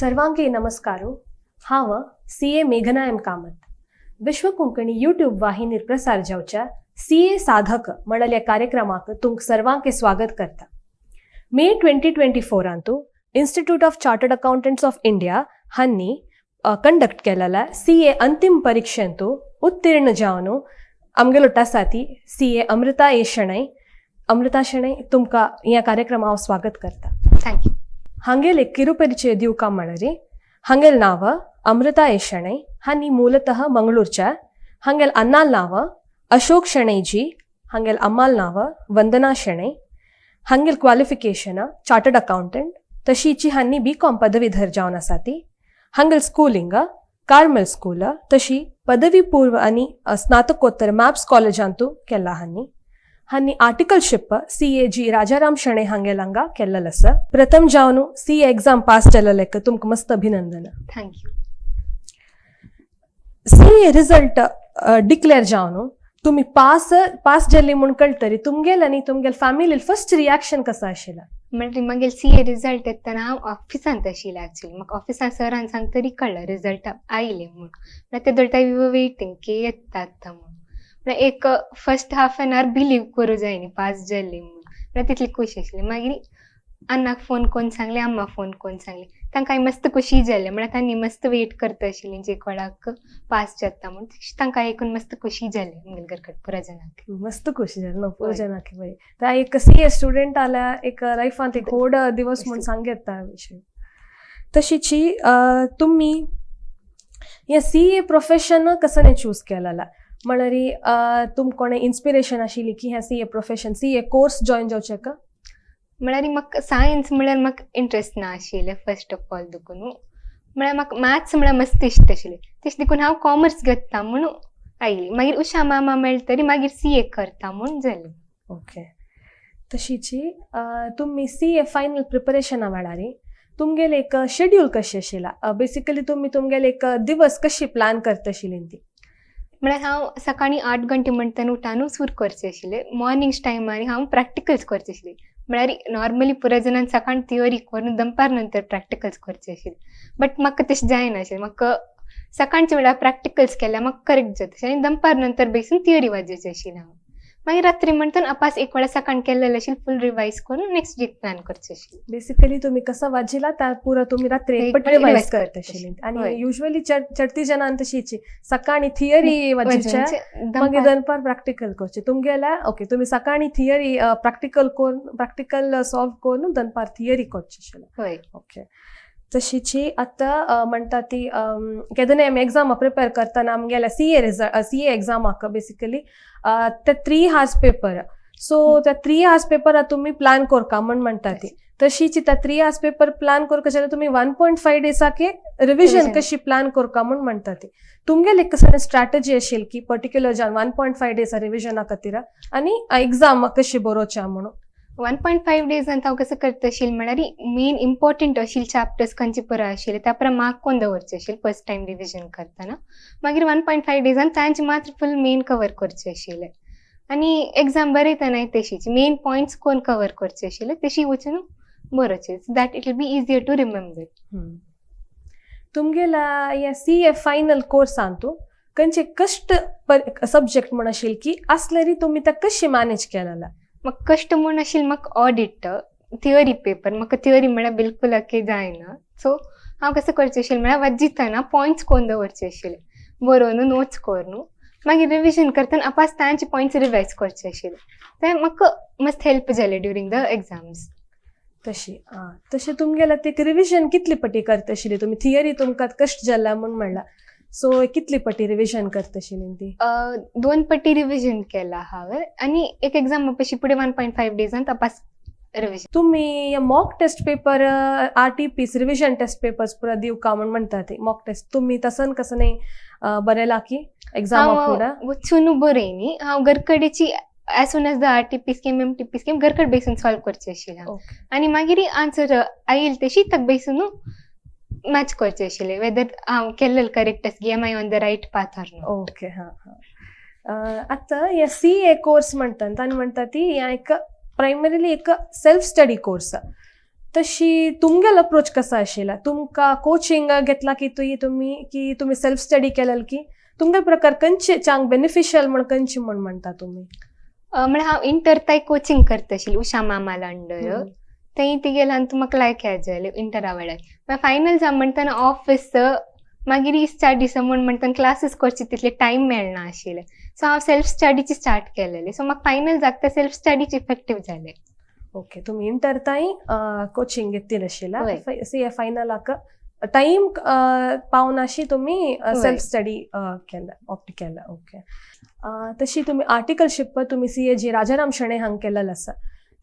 सर्वांके नमस्कारो. हांव सी ए मेघना एम कामत, विश्व कोंकणी यूट्यूब वाहिनीर प्रसार जावच्या सी ए साधक म्हणल्या कार्यक्रमाक तुमक सर्वांके स्वागत करता. मे 2024 आंतू Institute of Chartered Accountants of India हांनी कंडक्ट केलेला सी ए अंतिम परीक्षेंतू उत्तीर्ण जावन आमगेलो आसा ती C A Amrita A Shenoy. Amrita Shenoy, तुमकां ह्या कार्यक्रमा हांव स्वागत करता. Thank you. हांगेले ಕಿರುಪರಿಚಯ दिवका म्हणरी, हांगेल नांव अमृता ए शणै, हांनी ಮೂಲತಃ मंगळूरच्या. हांगेल अन्नाल नांव अशोक शणैजी, हांगेल अम्माल नांव वंदना शणै. हांगेल क्वालिफिकेशन चार्टर्ड अकाउंटंट, तशीची हांनी बी कॉम पदवीधर जावन आसा ती. हांगेल स्कूलिंग कार्मेल स्कूल, तशी पदवी पूर्व आनी स्नातकोत्तर मॅप्स कॉलेजांतू केला हांनी. हांनी आर्टिकलशिप सी ए जी राजाराम शणै हांगेल हांगा केल्लेल आसा. प्रथम जावन सी एक्झाम पास जाल्लेक तुमकां मस्त अभिनंदन. Thank you. C A result declare जावन तुम्ही पास पास जाल्ली म्हूण कळटरी तुमगेल आनी तुमगेल फॅमिली फर्स्ट रिॲक्शन कसं आशिल्लें? म्हणजे मागीर सी ए रिजल्ट येतना हांव ऑफिसांत आशिल्लें एक्चुअली. म्हाका ऑफिसान सरान सांगतरी कळ्ळें रिजल्ट आयले म्हूण. म्हळ्यार ते दळटा we were waiting की येता आतां म्हूण. म्हळ्यार एक first half an hour believe करूं जायनी पास जाल्ली म्हूण. म्हळ्यार तितली खुशी आशिल्ली. मागीर अन्नाक फोन करून सांगलें, अम्माक फोन करून सांगलें, तांकां मस्त खुशी जालें. म्हळ्यार तांणी मस्त वेट करता आशिल्लीं जे कोणाक पास जाता म्हूण. तांकां आयकून मस्त खुशी जालें आमगेल्या घरकडेन पुरा जाणांक. मस्त खुशी जाली न्हू पुरो हय. जनाक बरी. तर एक सी ए स्टुडंट आल्या एक लायफांत एक व्हड दिवस म्हूण सांग येता विशय. तशीची तुमी हे सी ए प्रोफेशन कसं चूज केलेला? म्हळ्यार तुमकां कोणें इन्स्पिरेशन आशिल्ली की हें CA profession, CA course join जावचें का? म्हळ्यार म्हाका सायन्स म्हळ्यार म्हाका इंट्रस्ट ना आशिल्लें फर्स्ट ऑफ ऑल देखून. म्हळ्यार म्हाका मॅथ्स म्हळ्यार मस्त इश्ट आशिल्लें, तशें देखून हांव कॉमर्स घेता म्हूण आयली. मागीर उषा मामा मेळटरी मागीर सी ए करता म्हूण जालें. ओके. तशीची तुमी सी ए फायनल प्रिपरेशना वेळार तुमगेलें एक शेड्यूल कशें आशिल्ला? बेसिकली तुमी तुमगेले एक दिवस कशी प्लॅन करता आशिल्ली ती? म्हळ्यार हांव सकाळीं 8 घंटे म्हणटना उठानू सुरू करचें आशिल्लें. मॉर्निंग टायमार हांव प्रॅक्टिकल्स करचें आशिल्लें. म्हळ्यार नॉर्मली पुराय जाणान सकाळी थियोरी करून दनपार नंतर प्रॅक्टिकल्स करचें आशिल्लें, बट म्हाका तशें जायना आशिल्लें. म्हाका सकाळच्या वेळार प्रॅक्टिकल्स केल्यार म्हाका करेक्ट जाता आनी दनपार नंतर बेसून थियोरी वाजोवची आशिल्लें हांव. मागीर रात्री म्हणटना अपास एक वेळा सकाळी केल्लें आशिल्लें फूल रिवायज करून नेक्स्ट वीक प्लॅन करचें आशिल्लें. बेसिकली तुम्ही कसं वाचिला त्या पुरा तुम्ही रात्री एक एकपट पट रिवायज रिवायज करता करता आशिल्ली. हय. आणि युजली चडती जणां तशीची सकाळी थियरी वाचच्या, मागीर दनपार प्रॅक्टिकल करचे. तुमगेल्या ओके, तुम्ही सकाळी थियरी प्रॅक्टिकल करून, प्रॅक्टिकल सॉल्व करून दनपार थियरी करची आशिल्लें. हय. ओके. तशीची आतां म्हणटा ती केदनाय आमी एग्जामा प्रिपेर करतना आमगेल्या C A result, C A एग्जामाक बेसिकली ते 3 हार्स पेपर, सो त्या 3 हार्स पेपर तुमी प्लॅन करका म्हण म्हणटा ती. तशीची त्या 3 हार्स पेपर प्लॅन करका जाल्यार तुमी 1.5 डेजाके रिविजन Revision. कशी प्लॅन करका म्हण म्हणटा ती. तुमगेले एक कसं स्ट्रॅटजी आशिल्ली की पर्टिक्युलर जावन 1.5 डेज रिविजना खातीर आनी एग्जाम कशी बरोवच्या म्हणून? 1.5 डेजांत हांव कसं करता आशिल्लें म्हळ्यार मेन इम्पॉर्टंट आशिल्ले चॅप्टर्स खंयचे पुरो आशिल्ले त्या प्रमाण मार्क करून दवरचे आशिल्ले फर्स्ट टायम रिविजन करतना. मागीर 1.5 डेजान तांचे मात्र फूल मेन कवर करचे आशिल्ले आनी एग्जाम बरयतनाय तशीच मेन पॉयंट्स कोण कवर करचे आशिल्ले, तशी वचून बरोवचे, so that it will be easier to remember. तुमगेला ह्या सी ए फायनल कोर्सांतू खंयचे कश्ट सब्जेक्ट म्हण आशिल्ले की आसल्यारी तुमी ते कशी मॅनेज केलेला? म्हाका कश्ट म्हूण आशिल्लें म्हाका ऑडिट थियोरी पेपर. म्हाका थियोरी म्हळ्यार बिलकूल अके जायना. सो हांव कसं करचें आशिल्लें म्हळ्यार वाचितना पॉयंट्स कोन्न दवरचे आशिल्ले, बरोवन नोट्स करून मागीर रिविजन करतना अपास तांचे पॉयंट्स रिवायज करचे आशिल्ले. ते म्हाका मस्त हेल्प जालें ड्युरींग the exams. तशी आं, तशें तुमगेलें ते रिविजन कितली पटी करता आशिल्ली तुमी? थियरी तुमकां कश्ट जाला म्हूण म्हणलां, सो कितली पटी रिविजन करता आशिल्ली ती? दोन पट्टी रिविजन केला हांवें आनी एक एग्जाम पशी फुडें 1.5 डेजान तपास रिविजन. तुमी mock test paper, RTPs, revision test papers पुरा दिवका म्हूण म्हणटा ती मॉक टेस्ट तुमी तसन कसं न्ही बरयला की एग्जामा फुडें? वचून बरयनी. हांव घरकडेची as soon as the RTP scheme, MTP scheme घरकड बेसून सॉल्व करचे आशिल्लें हांव. आनी मागीर आन्सर आयल तशी ताका बेसून मॅच करचे आशिल्लें वेदर हांव केल्लें करेक्ट आसा, am I on the right path or not. Okay, हां हां. आतां हे सी ए कोर्स म्हणटा आनी म्हणटा ती हें एक प्रायमरीली एक सेल्फ स्टडी कोर्स. तशी तुमगेलो अप्रोच कसा आशिल्ला? तुमकां कोचिंग घेतला की तुमी की तुमी सेल्फ स्टडी केलेल की तुमगे प्रकार खंयचे चांग बेनिफिशियल म्हण खंयची म्हण म्हणटा तुमी? म्हळ्यार हांव इंटर ताय कोचिंग करता आशिल्ली उषा मामाला अंडर. थंय तिगेल्यान म्हाका लायक हें जालें इंटरा वेळार. मागीर फायनल जावन म्हणटना ऑफीस, मागीर स्टडीस म्हूण म्हणटना क्लासीस करचे तितले टायम मेळना आशिल्लें. सो हांव सेल्फ स्टडीची स्टार्ट केलेली. सो म्हाका फायनल जाता सेल्फ स्टडीची इफेक्टीव जालें. ओके, तुमी इंटर ताई कोचिंग घेतली आशिल्ला. वय. सी ए फायनलाक टायम पावनाशी तुमी सेल्फ स्टडी केला, ऑप्ट केला. ओके, तशी तुमी आर्टिकलशीप तुमी CAG Rajaram Shenoi हांग केलेलो आसा.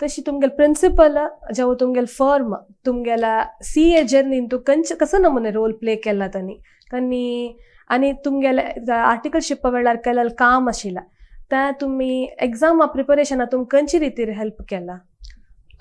तशी तुमगेले प्रिंसिपल जावं तुमगेले फर्म तुमगेल्या CA जर्नीन तूं खंयचे कसो नमुने रोल प्ले केला तांणी तांणी आनी तुमगेले आर्टिकलशीप वेळार केलेलें काम आशिल्लें त्या तुमी एग्जामा प्रिपरेशना तुमकां खंयचे रितीर हेल्प केला?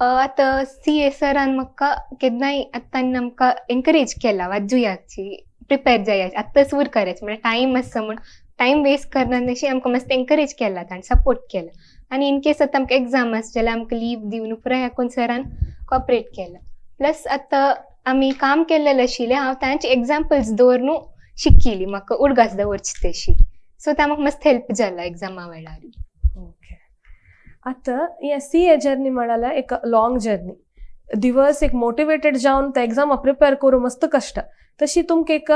आतां CA सरान म्हाका केन्नाय आतां तांणी आमकां एनकरेज केला वाचुयाची, प्रिपेर जायाची, आत्तां सुरू करायची, म्हळ्यार टायम आसा म्हूण टायम वेस्ट करना अशी आमकां मस्त एनकरेज केला ताणें, सपोर्ट केला. आनी इन केस आतां आमकां एग्जाम आसा जाल्यार आमकां लीव दिवन पुराय हाकून सरान कॉपरेट केला. प्लस आतां आमी काम केल्लेलें आशिल्लें, हांव तांचे एग्जाम्पल्स दवरून शिकिल्ली, म्हाका उडगास दवरची तशी. सो ते म्हाका मस्त हेल्प जाला एग्जामा वेळार. ओके, आतां हे CA journey म्हळ्यार एक लॉंग जर्नी. दिवस एक मोटिवेटेड जावन ते एग्जामा प्रिपेर करूं मस्त कश्ट. तशी तुमकां एक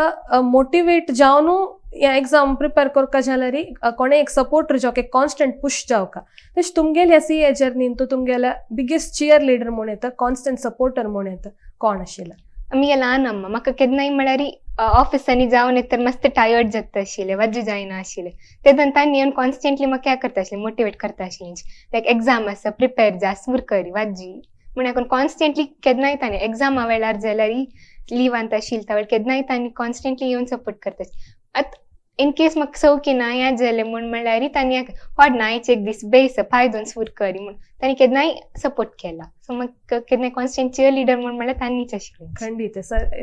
मोटिवेट जावन हे एग्जाम प्रिपेर करपा जाल्यार कोणें एक सपोर्टर जावंक, एक कॉन्स्टंट पुश जावका. तशी तुमगेल्या CA जर्नीन तूं तुमगेल्या बिगेस्ट चियर लिडर म्हूण येता, कॉन्स्टंट सपोर्टर म्हूण येता, कोण आशिल्लो? आमी ल्हान अम्मा म्हाका केन्नाय म्हळ्यार ऑफिसांनी जावन येत तर मस्त टायर्ड जाता आशिल्लें, वाजू जायना आशिल्लें. तेन्ना तांणी येवन कॉन्स्टंटली म्हाका हें करता आशिल्लें, मोटिवेट करता आशिल्लें, लायक एग्जाम आसा, प्रिपेर जा, सुर करी वाजी म्हूण. हांवें कॉन्स्टंटली केन्नाय तांणी एग्जामा वेळार जाल्यार लिवांत आशिल्लें त्या वेळार केन्नाय तांणी कॉन्स्टंटली येवन सपोर्ट करता. आतां इन केस म्हाका सवकी ना हें जालें म्हूण म्हणल्यार तांणी होड ना आयचे एक दीस बेस पांय दोन सूर करी म्हूण तांणी केन्नाय सपोर्ट केला. सो म्हाका केन्नाय कॉन्स्टंट चियर लिडर म्हूण म्हणल्यार तांणीच आशिल्लें. खंडीत,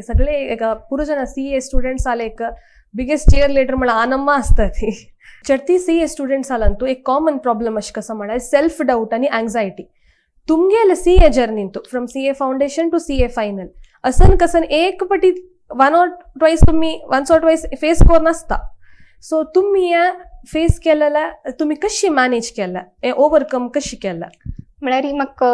सगळे एक पुरो जण CA students आले एक बिगेस्ट चियर लिडर म्हळ्यार आनम्मा आसता ती. चडती CA students आला तूं एक कॉमन प्रॉब्लम अशें कसो म्हळ्यार सेल्फ डावट आनी एंग्जायटी. तुमगेले CA जर्नीन तूं from CA foundation to CA final असन कसन एक पटी वन ऑर ट्वायस तुमी वन्स ऑर ट्वायस फेस करून आसता. सो तुमी हें फेस केलेल्या तुमी कशी मॅनेज केला, हें ओवरकम कशी केला? म्हळ्यार म्हाका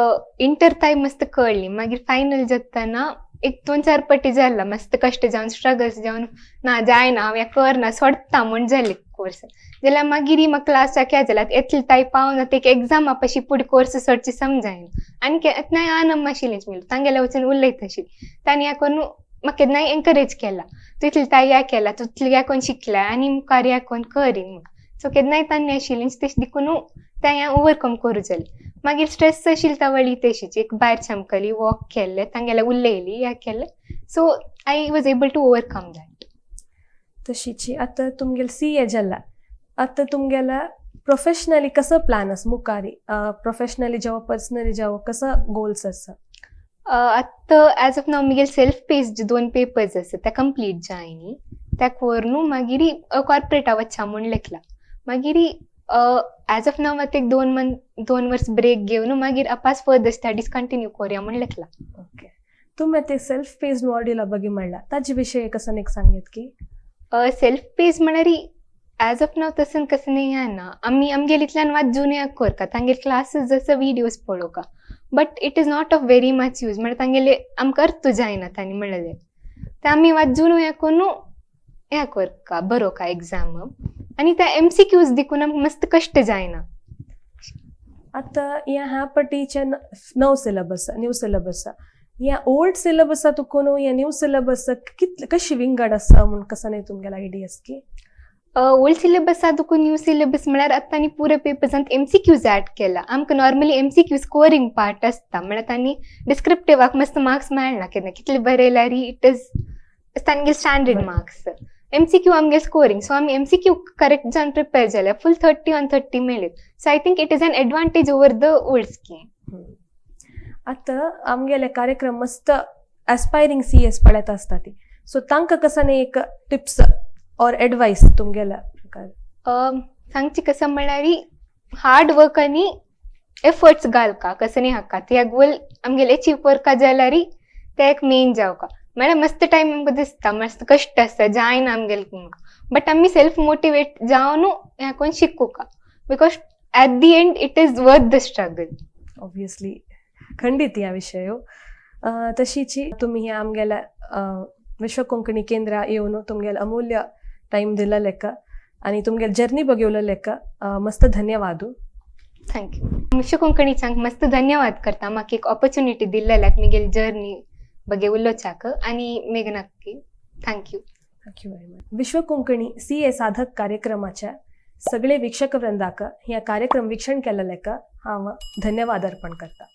इंटर ताय मस्त कळ्ळी. मागीर फायनल जातना एक दोन चार पटी जाला मस्त कश्ट जावन, स्ट्रगल्स जावन, ना जायना हांव हें करना सोडटा म्हूण जालें कोर्स. जाल्यार मागीर म्हाका क्लासाक हें जालें, आतां येतले ताय पावना ते एग्जामा पशी फुडें कोर्स सोडचे समजायना. आनी केन्नाय आनम आशिल्लें मेळ्ळें तांगेल्या वचून उलयता आशिल्लें, तांणी हें करून म्हाका केन्नाय एनकरेज केला, तूं इतलें ताय हें केला, तूं इतलें हें करून शिकला आनी मुखार हें करून करी म्हूण. सो केन्नाय तांणी आशिल्लें तशें देखून तें हें ओवरकम करूं जालें. मागीर स्ट्रेस आशिल्ली त्या वळी तशीच एक भायर चमकली, वॉक केल्लें, तांगेलें उलयली, हें केलें. So I was able to overcome that. तशीची आतां तुमगेले CA जाला, आतां तुमगेला प्रोफेशनली कसो प्लॅन आसा मुखारी, प्रोफेशनली जावं पर्सनली जावं कसो गोल्स आसा? आतां एज ऑफ नाव म्हगेले सेल्फ पेज्ड दोन पेपर्स आसा ते कंप्लीट जायनी, ताका व्हरून मागीर कॉर्पोरेटा वचया म्हूण लेखला. मागीर एज ऑफ नाव आतां एक 2 मंथ 2 वर्स ब्रेक घेवन मागीर अपास फर्दर स्टडीज कंटिन्यू करुया म्हूण लेखला. ओके, तुमी ते सेल्फ पेज्ड मॉड्युला बगी म्हणला ताजे विशय कसं एक सांगत की? सेल्फ पेज म्हळ्यार एज ऑफ नाव तसं कसं न्ही ना, आमी आमगेले इतल्यान वाजून हें करता, तांगेले क्लासीस जसो videos पळोवका, but it is not of very much use. म्हळ्यार तांगेले आमकां अर्थ जायना तांणी म्हणलें ते आमी वाजून हें करून हें करका बरोवका एग्जाम आनी ते MCQs देखून आमकां मस्त कश्ट जायना. आतां ह्या ह्या पटीचे नव सिलेबस, न्यू सिलेबस, ह्या ओल्ड सिलेबसा तुकून ह्या न्यू सिलेबस कितले कशी विंगड आसा म्हूण कसो न्ही तुमगेले आयडियास की? ओल्ड सिलेबसा तुका न्यू सिलेबस म्हळ्यार आतां तांणी पुरो पेपर्सांत MCQs add केला. आमकां नॉर्मली MCQ scoring part आसता, म्हळ्यार तांणी डिस्क्रिप्टिवाक मस्त मार्क्स मेळना केन्ना, कितले बरयल्यार it is तांगेले स्टँडर्ड मार्क्स. MCQ आमगे स्कोरींग. सो आमी MCQ correct जावन प्रिपेर जाल्यार फूल 30 ऑन 30 मेळत. So I think it is an advantage over the old scheme. आतां आमगेले कार्यक्रम मस्त एस्पायरींग CAs पळयत आसता ती, सो तांकां कसो न्ही एक टिप्स ऑर एडवायस तुमगेल्या प्रकार? सांगची कसं म्हळ्यार हार्ड वर्क आनी एफर्ट्स घालका, कसं नाही हाका त्या गोल आमगेले अचीव करका जाल्यार ते एक मेन जावका. म्हळ्यार मस्त टायम आमकां दिसता, मस्त कश्ट आसता, जायना आमगेले, बट आमी सेल्फ मोटिवेट जावन हें करून शिकूका, because at the end it is worth the struggle. Obviously, खंडीत ह्या विशय. तशीची तुमी ह्या आमगेल्या विश्व कोंकणी केंद्रा येवन तुमगेले अमूल्य टायम दिला लेಕ್ಕ आनी तुमगेले जर्नी बघिवलो लेಕ್ಕ मस्त धन्यवाद. Thank you. विश्व कोंकणीचांक मस्त धन्यवाद करता, म्हाका एक ऑपॉर्च्युनिटी दिल्लेल्याक मिगेल जर्नी बगे उलोवच्याक आनी मेघनाक thank you. Thank you very much. विश्व कोंकणी सीए साधक कार्यक्रमाच्या सगळे वीक्षक वृंदाक ह्या कार्यक्रम वीक्षण केलेलेक हांव धन्यवाद अर्पण करता.